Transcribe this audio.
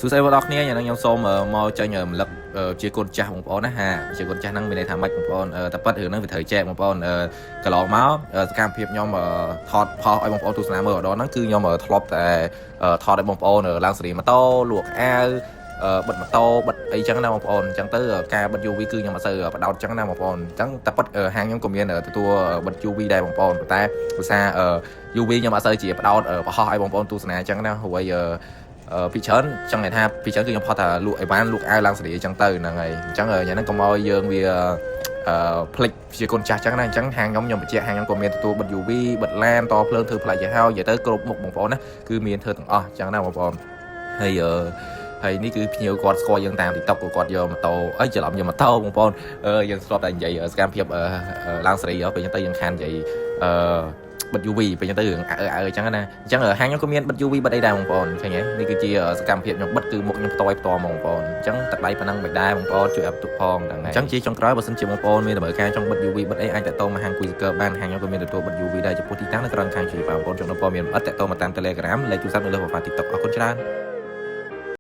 សួស្តីបងប្អូនគ្នាយ៉ាងហ្នឹងខ្ញុំសូមមកចេញរំលឹកជាគុណចាស់បងប្អូនណាហាជាគុណចាស់ហ្នឹងមានន័យថាម៉េចបងប្អូនតែប៉ិតរឿងហ្នឹងវាត្រូវចែកបងប្អូនកន្លងមកសកម្មភាពខ្ញុំថតផុសឲ្យបងប្អូនទស្សនាមើលម្ដងហ្នឹងគឺខ្ញុំធ្លាប់តែថតឲ្យបងប្អូនឡើងសេរីម៉ូតូលក់អាវបិទម៉ូតូបិទអីចឹងណាបងប្អូនអញ្ចឹងទៅការបិទ UV គឺខ្ញុំអត់សូវបដោតចឹងណាបងប្អូនអញ្ចឹងតែប៉ិតហាងខ្ញុំក៏មានទទួលបិទ UV ដែរបងប្អូនប៉ុន្តែភាសា UV ខ្ញុំអត់សូវជាបដោតបង្ហោះឲ្យបងប្អូនទស្សនាចឹងណាព្រោះអីអឺពីច្រើនចង់និយាយថាពីច្រើនគឺខ្ញុំផុសថាលក់អីវ៉ាន់លក់អាវឡើងសេរីអញ្ចឹងទៅហ្នឹងហើយអញ្ចឹងយ៉ាងហ្នឹងកុំឲ្យយើងវាអឺផ្លិចជាគុណចាស់អញ្ចឹងណាអញ្ចឹងហាងខ្ញុំខ្ញុំបញ្ជាក់ហាងខ្ញុំក៏មានទទួលបិទ UV បិទឡានតភ្លើងធ្វើផ្លែជាហើយនិយាយទៅគ្រប់មុខបងប្អូនណាគឺមានធ្វើទាំងអស់អញ្ចឹងណាបងប្អូនហើយអឺហើយនេះគឺភ្ញៀវគាត់ស្គាល់យើងតាម TikTok ក៏គាត់យកម៉ូតូអីច្រឡំយកម៉ូតូបងប្អូនអឺយើងធ្លាប់តែនិយាយសកម្មភាពឡើងសេរីពេលអញ្ចឹងទៅយើងខាននិយាយអឺបិទ UV ពេលអញ្ចឹងទៅរឿងអើអើអញ្ចឹងណាអញ្ចឹងហាងខ្ញុំក៏មានបិទ UV បិទអីដែរបងប្អូនឃើញទេនេះគឺជាសកម្មភាពខ្ញុំបិទគឺមុខខ្ញុំផ្ទាល់ផ្ទាល់ហ្មងបងប្អូនអញ្ចឹងទឹកដៃប៉ុណ្ណឹងមិនដែរបងប្អូនជួយអបទុកផងហ្នឹងហើយអញ្ចឹងជាចុងក្រោយបើសិនជាបងប្អូនមានតម្រូវការចង់បិទ UV បិទអីអាចតាក់ទងមកហាងគួយសកើបានហាងខ្ញុំក៏មានទទួលបិទ UV ដែរចំពោះទីតាំងនៅក្រោយខាងជួយបងប្អូនចង់ដល់ព័ត៌មានអត់តាក់ទងមកតាម Telegram លេខទូរស័ព្ទនៅលើ profile TikTok អរគុណច្រើន។